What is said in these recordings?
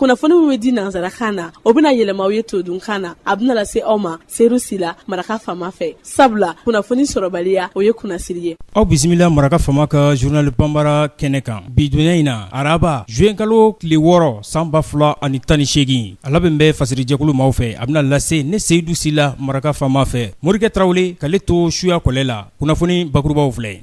Kunnafoni min bɛ di nansarakan na, o bɛna yɛlɛma aw ye todunkan na. A bɛna lase aw ma Seyidu Sila, Maraka Faama fɛ, sabula kunnafoni sɔrɔbaliya, o ye kunnasiri ye. Aw bisimila Maraka Faama ka journal banbara kɛnɛ kan bi donya in na, araba, juin kalo tile 6, san 2018. A labɛn bɛ fasirijɛkulu maaw fɛ, a bɛna lase ne Seyidu Sila, Maraka Faama fɛ. Morikɛ Tarawele k'ale to suya kɔlɛ la. Kunnafoni bakurubaw filɛ.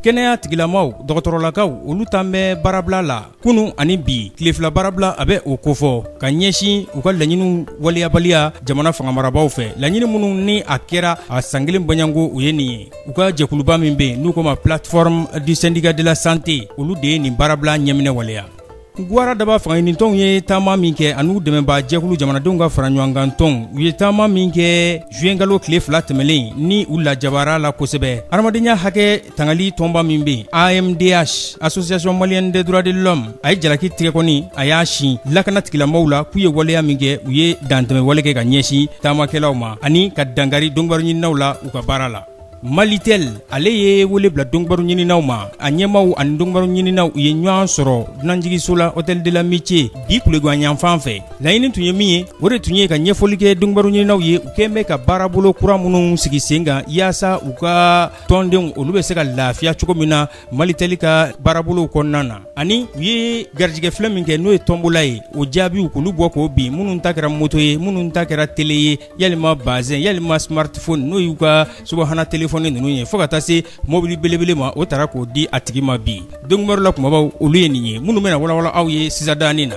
Kɛnɛya tigilamaw, dɔgɔtɔrɔlakaw, olu tan bɛ baarabila la kunun ani bi. Tile 2 baarabila, a bɛ o kofɔ ka ɲɛsin u ka laɲiniw waleyabaliya jamana fanga marabaaw fɛ. Laɲini minnu ni a kɛra a san kelen baɲanko, o ye nin ye. U ka jɛkuluba min bɛ yen n'u ko ma Plateforme du syndicat de la santé, olu de ye nin baarabila ɲɛminɛ waleya. Gwara daba fangaɲinitɔnw ye taama min kɛ an'u dɛmɛbaa jɛkulu jamanadenw ka faraɲɔgɔnkantɔnw, u ye taama min kɛ juin kalo tile 2 tɛmɛlen, ni u lajabara la kosɛbɛ. Adamadenya hakɛ tangali tɔnba min bɛ yen, AMDH, Association malienne des droits de l'homme, a ye jalaki tigɛ kɔni, a y'a sin lakana tigilamɔgɔw la k'u ye waleya min kɛ, u ye dantɛmɛ wale kɛ ka ɲɛsin taamakɛlaw ma ani ka dankari donkibaru ɲininaw la u ka baara la. Malitel, ale ye wele bila donkibaru ɲininaw ma. A ɲɛmaw ani donkibaru ɲininaw, u ye ɲɔgɔn sɔrɔ dunanjiginso la, Hôtel de l'Amitié, bi kulegan yanfan fɛ. Laɲini tun ye min ye, o de tun ye ka ɲɛfɔli kɛ donkibaru ɲininaw ye, u kɛn bɛ ka baarabolo kura minnu sigi sen kan yaasa u ka tɔndenw, olu bɛ se ka lafiya cogo min na Malitel ka baarabolow kɔnɔna na. Ani u ye garijɛgɛ filɛ min kɛ, n'o ye tɔnbola ye, o jaabiw k'olu bɔ k'o bin, minnu ta kɛra moto ye, minnu ta kɛra tele ye, yalima bazɛn, yalima smartphone, n'o y'u ka subahana telefɔni ninnu ye, fo ka taa se mobili belebele ma, o taara k'o di a tigi ma bi. Donkibaru la kumabaw, olu ye nin ye minnu bɛna walawala aw ye sisan danin na.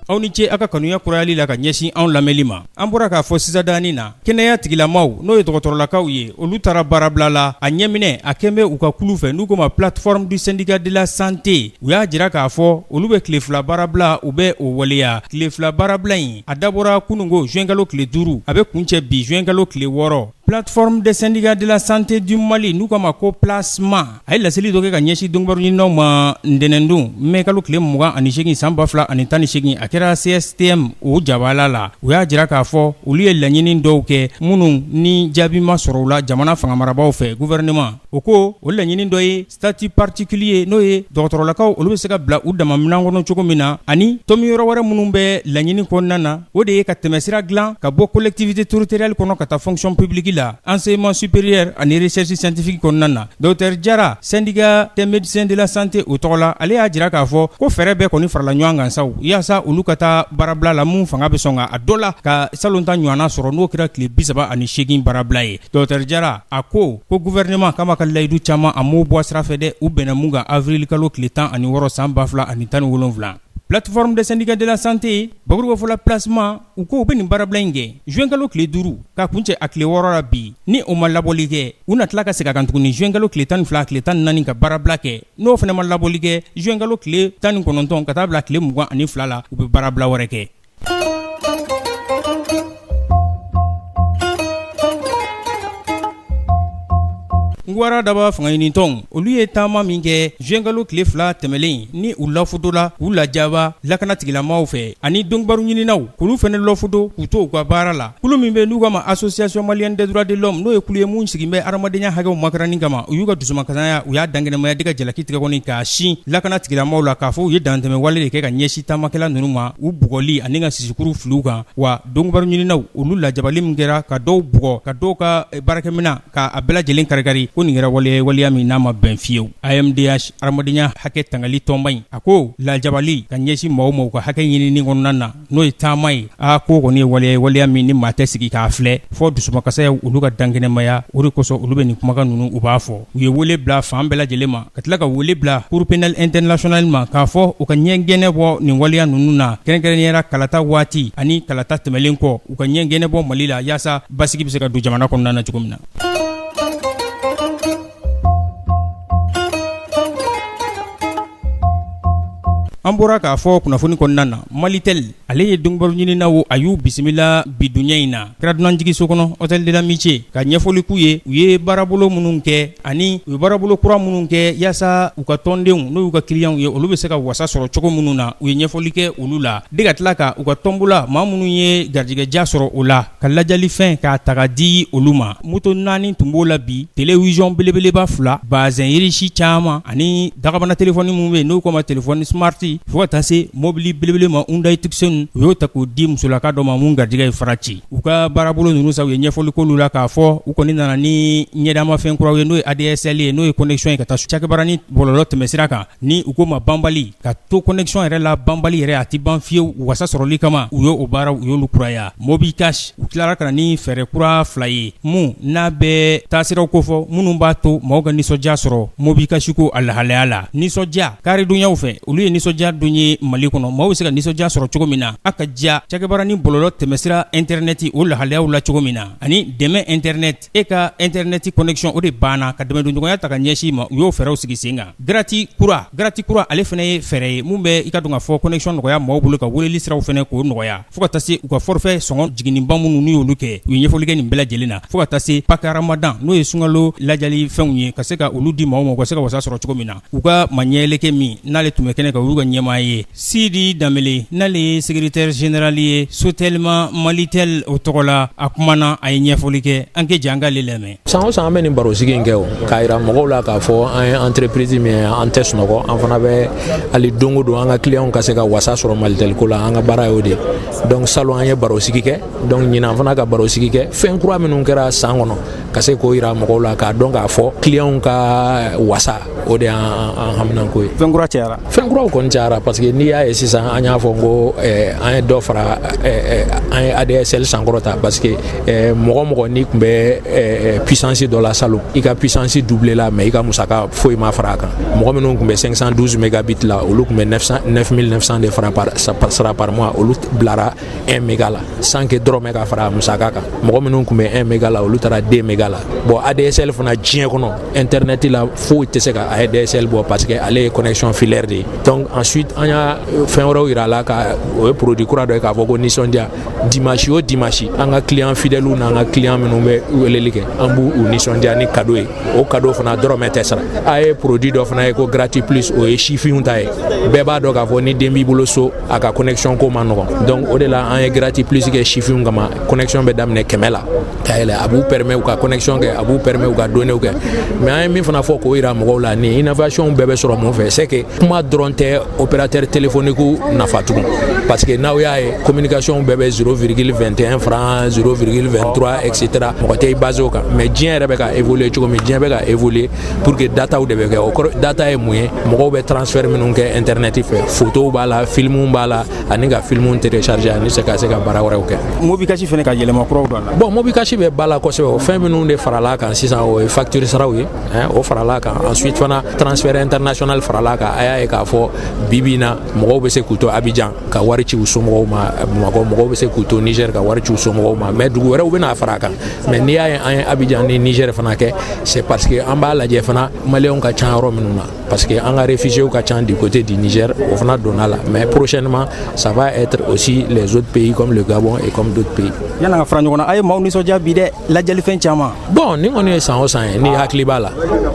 Aw ni ce aw ka kanuya kurayali la ka ɲɛsin anw lamɛnli ma. An bɔra k'a fɔ sisan danin na, kɛnɛya tigilamaw, n'o ye dɔgɔtɔrɔlakaw ye, olu taara baarabila la. A ɲɛminɛ a kɛn bɛ u ka kulu fɛ n'u ko ma Plateforme du syndicat de la santé. U y'a jira k'a fɔ olu bɛ tile 2 baarabila, u bɛ o waleya. Tile 2 baarabila in, a dabɔra kununko juin kalo tile 5, a bɛ kuncɛ bi juin kalo tile 6. Plateforme des syndicats de la santé du Mali, n'u k'a ma ko PLASMA, a ye laseli dɔ kɛ ka ɲɛsin donkibaru ɲininaw ma ntɛnɛndon mai kalo tile 28, san 2018. A kɛra CSTM o jabala la. U y'a jira k'a fɔ olu ye laɲini dɔw kɛ minnu ni jaabi ma sɔrɔ u la jamana fanga marabaaw fɛ, gouvernement. O ko o laɲini dɔ ye statut particulier, n'o ye dɔgɔtɔrɔlakaw, olu bɛ se ka bila u dama minɛn kɔnɔ cogo min na. Ani tomi yɔrɔ wɛrɛ minnu bɛ laɲini kɔnɔna na, o de ye ka tɛmɛsira dilan ka bɔ collectivité territoriale kɔnɔ ka taa fonction publique la, enseignement supérieur ani recherche scientifique kɔnɔna na. Docteur Jara, syndicat des médecins de la santé, o tɔgɔ la, ale y'a jira k'a fɔ ko fɛɛrɛ bɛɛ kɔni farala ɲɔgɔn kan saw yaasa olu ka taa baarabila la mun fanga bɛ sɔn ka a dɔ la ka salon ta ɲɔgɔnna sɔrɔ, n'o kɛra tile 38 baarabila ye. Docteur Jara a ko ko gouvernement kama ka layidu caman, a m'o bɔ sira fɛ dɛ, u bɛnna mun kan avril kalo tile 16, san 2017. Plateforme des syndicats de la santé, bakurubafɔ la PLASMA, u ko u bɛ nin baarabila in kɛ juin kalo tile 5 ka kuncɛ a tile 6 la bi. Ni o ma labɔli kɛ, u na tila ka segin a kan tuguni juin kalo tile 12, tile 14 ka baarabila kɛ. N'o fana ma labɔli kɛ, juin kalo tile 19 ka taa bila tile 22 la, u bɛ baarabila wɛrɛ kɛ. Gwara daba fangaɲinitɔnw, olu ye taama min kɛ juin kalo tile 2 tɛmɛlen, ni u lafotola k'u lajaba lakana tigilamaw fɛ, ani donkibaru ɲininaw k'olu fana lafoto k'u to u ka baara la. Kulu min bɛ n'u k'a ma Association malienne des droits de l'homme, n'o ye kulu ye mun sigin bɛ adamadenya hakɛw makaranni kama, u y'u ka dusumakasaya, u y'a dankɛnɛmaya de ka jalaki tigɛ kɔni k'a sin lakana tigilamaw la, k'a fɔ u ye dantɛmɛ wale de kɛ ka ɲɛsin taamakɛla ninnu ma, u bugɔli ani ka sisikuru fili u kan. Wa donkibaru ɲininaw, olu lajabali min kɛra ka dɔw bugɔ, ka dɔw ka baarakɛminɛn ka a bɛɛ lajɛlen karikari, ko nin kɛra waleya waleya min n'a ma bɛn fiyewu. AMDH, adamadenya hakɛ tangali tɔnba in, a ko lajabali ka ɲɛsin maaw ma u ka hakɛ ɲinini kɔnɔna na, n'o ye taama ye, a ko kɔni ye waleya ye waleya min ni maa tɛ sigi k'a filɛ fɔ dusumakasaya olu ka dankɛnɛmaya. O de kosɔn olu bɛ nin kumakan ninnu u b'a fɔ. U ye wele bila fan bɛɛ lajɛlen ma, ka tila ka wele bila Cour pénale internationale ma k'a fɔ u ka ɲɛgɛnɛ bɔ nin waleya ninnu na, kɛrɛnkɛrɛnnenya la kalata waati ani kalata tɛmɛlen kɔ, u ka ɲɛgɛnɛ bɔ Mali la yaasa basigi bɛ se ka don jamana kɔnɔna na cogo min na. An bɔra k'a fɔ kunnafoni kɔnɔna na, Malitel ale ye donkibaru ɲininaw, a y'u bisimila bi dunya in na, kɛra dunanjiginso kɔnɔ, Hôtel de l'Amitié, ka ɲɛfɔli k'u ye, u ye baarabolo minnu kɛ ani u ye baarabolo kura minnu kɛ yaasa u ka tɔndenw, n'o y'u ka kiliyanw ye, olu bɛ se ka wasa sɔrɔ cogo minnu na. U ye ɲɛfɔli kɛ olu la de, ka tila ka u ka tɔnbola maa minnu ye garijɛgɛja sɔrɔ o la, ka lajɛlifɛn k'a taga di olu ma. Moto naani tun b'o la bi, télévision belebeleba fila, bazin riche caman ani dagabana telefɔni minnu bɛ yen n'u k'o ma telefɔni smart, fo ka taa se mobili belebele ma, Hyundai Tucson. U y'o ta k'o di musolaka dɔ ma mun garijɛgɛ ye fara ci. U ka baarabolo ninnu sa, u ye ɲɛfɔli k'olu la k'a fɔ u kɔni nana ni ɲɛdamafɛn kuraw ye, n'o ye ADSL ye, n'o ye connexion ye ka taa cakɛbara ni bɔlɔlɔ tɛmɛsira kan, ni u ko ma banbali, ka to connexion yɛrɛ la, banbali yɛrɛ, a tɛ ban fiyewu. Wasa sɔrɔli kama, u y'o baara, u y'olu kuraya. MobiCash, u tilara ka na ni fɛɛrɛ kura fila ye mun n'a bɛ taasiraw kofɔ, minnu b'a to maaw ka nisɔndiya sɔrɔ MobiCash ko a lahalaya la. Nisɔndiya karidonyaw fɛ, olu ye nisɔndiya don ye Mali kɔnɔ, maaw bɛ se ka nisɔndiya sɔrɔ cogo min na, a ka diya cakɛbara ni bɔlɔlɔ tɛmɛsira internet o lahalayaw la cogo min na, ani dɛmɛ internet, e ka internet connexion o de banna, ka dɛmɛdonɲɔgɔnya ta ka ɲɛsin ma, u y'o fɛɛrɛw sigi sen kan. Grati kura, Grati kura, ale fana ye fɛɛrɛ ye mun bɛ i ka dɔn ka fɔ connexion nɔgɔya maaw bolo, ka weleli siraw fana k'o nɔgɔya, fo ka taa se u ka forfait sɔngɔ jiginniba minnu n'u y'olu kɛ. U ye ɲɛfɔli kɛ nin bɛɛ lajɛlen na, fo ka taa se pack Ramadan, n'o ye sunkalo lajali fɛnw ye, ka se ka olu di maaw ma, u ka se ka wasa sɔrɔ cogo min na. U ka maɲɛlɛkɛ min n'ale tun bɛ kɛnɛ kan, u y'u ka ɲɛmaa ye Sidi Danbele, n'ale ye secrétaire général ye Sotelma Malitel o tɔgɔ la, a kumana, a ye ɲɛfɔli kɛ. An kɛ jɛ an k'ale lamɛn. San o san, an bɛ nin barosigi in kɛ, o k'a yira mɔgɔw la k'a fɔ an ye entreprise min ye, an tɛ sunɔgɔ, an fana bɛ hali don o don an ka clients ka se ka wasa sɔrɔ Malitel ko la. An ka baara y'o de ye. Donc salon, an ye barosigi kɛ, donc ɲinan fana ka barosigi kɛ, fɛn kura minnu kɛra san kɔnɔ, ka se k'o yira mɔgɔw la, k'a dɔn k'a fɔ clients ka wasa, o de y'an haminanko ye. Fɛn kura cayara. Fɛn kuraw kɔni cayara, parce que n'i y'a ye sisan, an y'a fɔ n ko an ye dɔ fara, an ye ADSL sankɔrɔta, parce que mɔgɔ mɔgɔ n'i tun bɛ puissance dɔ la salon, i ka puissance doublé la, mais i ka musaka foyi ma fara a kan. Mɔgɔ minnu tun bɛ 512 mégabits la, olu tun bɛ 9900 de fara par sara par mois, olu bilara 1 méga la sans que dɔrɔmɛ ka fara musaka kan. Mɔgɔ minnu tun bɛ 1 méga la, olu taara 2 méga la. Bon, ADSL fana, diɲɛ kɔnɔ internet la, foyi tɛ se ka ADSL bɔ, parce que ale ye connexion filaire de ye. Donc ensuite, an y'a fɛn wɛrɛw yira a la, ka o ye produit kura dɔ ye k'a fɔ ko nisɔndiya. Dimanche o dimanche, an ka client fidèles n'an ka client minnu bɛ weleli kɛ, an b'u u nisɔndiya ni cadeau ye. O cadeau fana, dɔrɔmɛ tɛ sara. A ye produit dɔ fana ye ko Gratuit Plus, o ye sifinw ta ye. Bɛɛ b'a dɔn k'a fɔ ni den b'i bolo so, a ka connexion ko ma nɔgɔn. Donc o de la, an ye Gratuit Plus kɛ sifinw kama. Connexion bɛ daminɛ 100 la ka yɛlɛ, a b'u permet u ka connexion kɛ, a b'u permet u ka données kɛ. Mais an ye min fana fɔ k'o yira mɔgɔw la, ni innovation bɛɛ bɛ sɔrɔ mun fɛ, c'est que kuma dɔrɔn tɛ opérateur téléphonique nafa tugun, parce que n'aw y'a ye, communication bɛɛ bɛ 0,21 franc, 0,23, etc. Mɔgɔ tɛ i basé o kan. Mais diɲɛ yɛrɛ bɛ ka évoluer cogo min, diɲɛ bɛ ka évoluer pour que dataw de bɛ kɛ. O kɔrɔ, data ye mun ye? Mɔgɔw bɛ transfert minnu kɛ internet fɛ, photos b'a la, films b'a la, ani ka films télécharger, ani se ka se ka baara wɛrɛw kɛ. MobiCash fana, ka yɛlɛma kuraw don a la. Bon, MobiCash bɛ ba la kosɛbɛ. O fɛn minnu de farala kan sisan, o ye facture saraw ye, o farala kan. Ensuite fana, transfert international farala kan. A y'a ye k'a fɔ bi bi in na, mɔgɔw bɛ se k'u to Abidjan ka wari ci u somɔgɔw ma Bamakɔ, mɔgɔw bɛ se k'u to Niger ka wari ci u somɔgɔw ma. Mais dugu wɛrɛw bɛ n'a fara a kan. Mais n'i y'a ye an ye Abidjan ni Niger fana kɛ, c'est parce que an b'a lajɛ fana maliyɛnw ka ca yɔrɔ minnu na, parce que an ka réfugiés ka ca du côté du Niger, o fana donna la. Mais prochainement, ça va être aussi les autres pays comme le Gabon et comme d'autres pays. Yan'an ka fara ɲɔgɔn na, a ye maaw nisɔndiya bi dɛ, lajɛlifɛn caman. Bon, nin kɔni ye san o san ye, n'i hakili b'a la,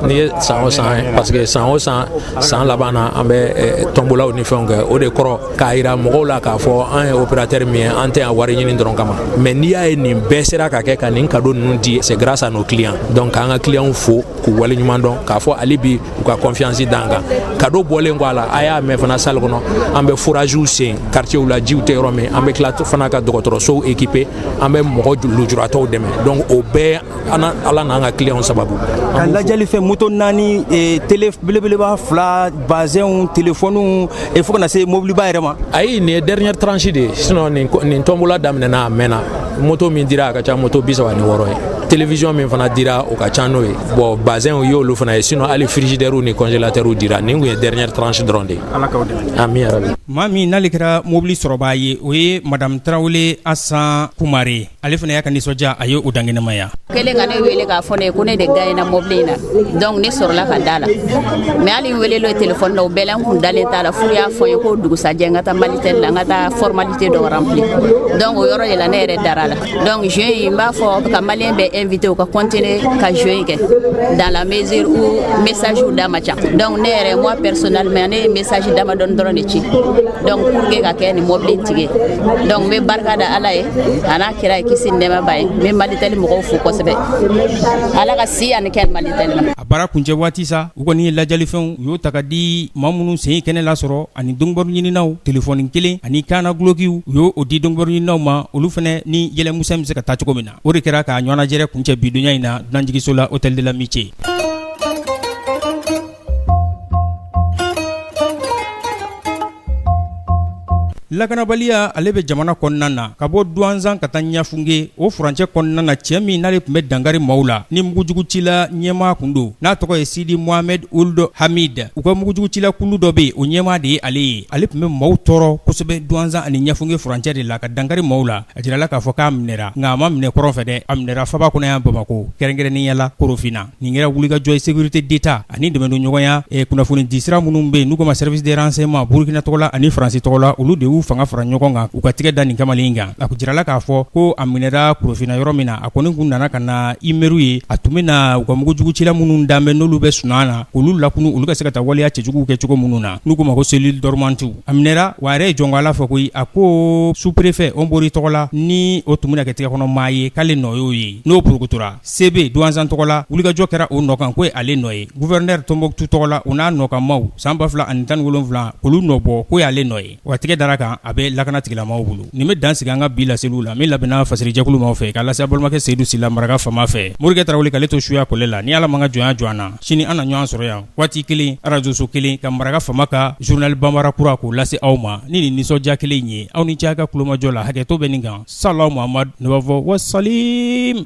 n'i ye san o san ye, parce que san o san, san laban na, an bɛ tɔnbolaw ni fɛnw kɛ. O de kɔrɔ k'a yira mɔgɔw la k'a fɔ an ye opérateur min ye, an tɛ yan wari ɲini dɔrɔn kama. Mais n'i y'a ye nin bɛɛ sera ka kɛ, ka nin cadeau ninnu di, c'est grâce à nos clients. Donc k'an ka clients fo, k'u waleɲuman dɔn, k'a fɔ hali bi u ka confiance d'an kan. Cadeau bɔlen kɔ a la, a y'a mɛn fana, salle kɔnɔ, an bɛ foragew sen quartier la, jiw tɛ yɔrɔ min. An bɛ tila fana ka dɔgɔtɔrɔsow équiper, an bɛ mɔgɔ lujuratɔw dɛmɛ. Donc o bɛɛ, Ala n'an ka clients sababu. Ka lajɛli fɛn moto naani, télé belebeleba fila, bazɛnw, telefɔniw, fo ka na se mobiliba yɛrɛ ma. Ayi, nin ye dernière tranche de ye. Sinon nin tɔnbola daminɛna, a mɛnna. Moto min dira, a ka ca moto 36 ye. Télévision min fana dira, o ka ca n'o ye. Bon, bazin u y'olu fana ye. Sinon hali frigidaire ni congélateur dira. Nin kun ye dernière tranche dɔrɔn de ye. Ala k'aw dɛmɛ. Ami yarabi. Maa min n'ale kɛra mobili sɔrɔbaa ye, o ye madame Tarawele Asan Kumare. Ale fana y'a ka nisɔndiya, a ye o dankɛnɛmaya. Kelen ka ne wele k'a fɔ ne ye ko ne de gagnena mobili in na. Donc ne sɔrɔla ka da la, mais hali n welelen téléphone na, o bɛɛ la n kun dalen t'a la. F'u y'a fɔ n ye ko dugusajɛ n ka taa Malitel la, n ka taa formalité dɔ remplir. Donc o yɔrɔ de la ne yɛrɛ dara la. Donc jeu in, n b'a fɔ ka malien bɛɛ invité u ka continuer ka jeu in kɛ, dans la mesure où message da ma ca. Donc ne yɛrɛ, moi personnellement, ne ye message damadɔni dɔrɔn de ci, donc pour que ka kɛ nin mobili in tigi ye. Donc n bɛ barika da Ala ye a n'a kira ye, kisi ni nɛɛma b'a ye. N bɛ Malitel mɔgɔw fo kosɛbɛ. Ala ka si ani kɛ Malitel ma. A baara kuncɛ waati sa, u kɔni ye lajalifɛnw, u y'o ta ka di maa minnu sen ye kɛnɛ lasɔrɔ, ani donkibaru ɲininaw, telefɔni kelen ani kaana gulokiw, u y'o o di donkibaru ɲininaw ma, olu fana ni yɛlɛmusɛn bɛ se ka taa cogo min na. O de kɛra k'a ɲɔgɔnnajɛrɛ kuncɛ bidonya in na dunanjigiso la, hôtel de l'amitié. Lakanabaliya, ale bɛ jamana kɔnɔna na, ka bɔ Duwanzan ka taa Ɲafunge, o furancɛ kɔnɔna na, cɛ min n'ale tun bɛ dankari maaw la ni mugujugucila ɲɛmaa kun don, n'a tɔgɔ ye Sidi Mohamed Ould Hamid, u ka mugujugucila kulu dɔ bɛ yen, o ɲɛmaa de ye ale ye. Ale tun bɛ maaw tɔɔrɔ kosɛbɛ Duwanzan ani Ɲafunge furancɛ de la, ka dankari maaw la. A jirala k'a fɔ k'a minɛra, nka a ma minɛ kɔrɔn fɛ dɛ, a minɛra faba kɔnɔ yan Bamakɔ, kɛrɛnkɛrɛnnenya la Korofina. Nin kɛra wulikajɔ ye sécurité d'État ani dɛmɛdonɲɔgɔnya kunnafoni disira minnu bɛ yen n'u k'o ma service de renseignement, Burukina tɔgɔ la ani Faransi tɔgɔ la, olu de y'u fanga fara ɲɔgɔn kan, u ka tigɛ da nin kamalen in kan. A jirala k'a fɔ ko a minɛra Korofina yɔrɔ min na, a kɔni kun nana ka na Imeru ye. A tun bɛ na u ka mugujugucila minnu dan bɛ, n'olu bɛ sunaa na, olu lakunu, olu ka se ka taa waleya cɛjuguw kɛ cogo minnu na, n'u k'o ma ko cellule dormante. A minɛra wa, a yɛrɛ ye jɔnko Ala fɔ koyi. A ko sous-préfet Onbori tɔgɔ la, ni o tun bɛna kɛ tigɛkɔnɔ maa ye, k'ale nɔ y'o ye. N'o porokotora CB Duwanzan tɔgɔ la, wulikajɔ kɛra o nɔ kan, k'o ye ale nɔ ye. Gouverneur Tombouctou tɔgɔ la, o n'a nɔkanmaw san 2017, k'olu nɔ bɔ, k'o y'ale nɔ ye. Wa tigɛ dara kan, a bɛ lakana tigilamaw bolo. Nin bɛ dan sigi an ka bi laseliw la, min labɛnna fasirijɛkulu maaw fɛ, k'a lase balimakɛ Seyidu Sila maraka fama fɛ. Morikɛ Tarawele k'ale to suya kɔlɛ la. Ni Ala man ka jɔnya jɔ an na, sini an na ɲɔgɔn sɔrɔ yan waati kelen, arajoso kelen, ka maraka fama ka journal banbara kura k'o lase aw ma ni nin nisɔndiya kelen in ye. Aw ni ce a ka kulomajɔ la. Hakɛto bɛ nin kan. Salaw Muhamad ne b'a fɔ wasalim.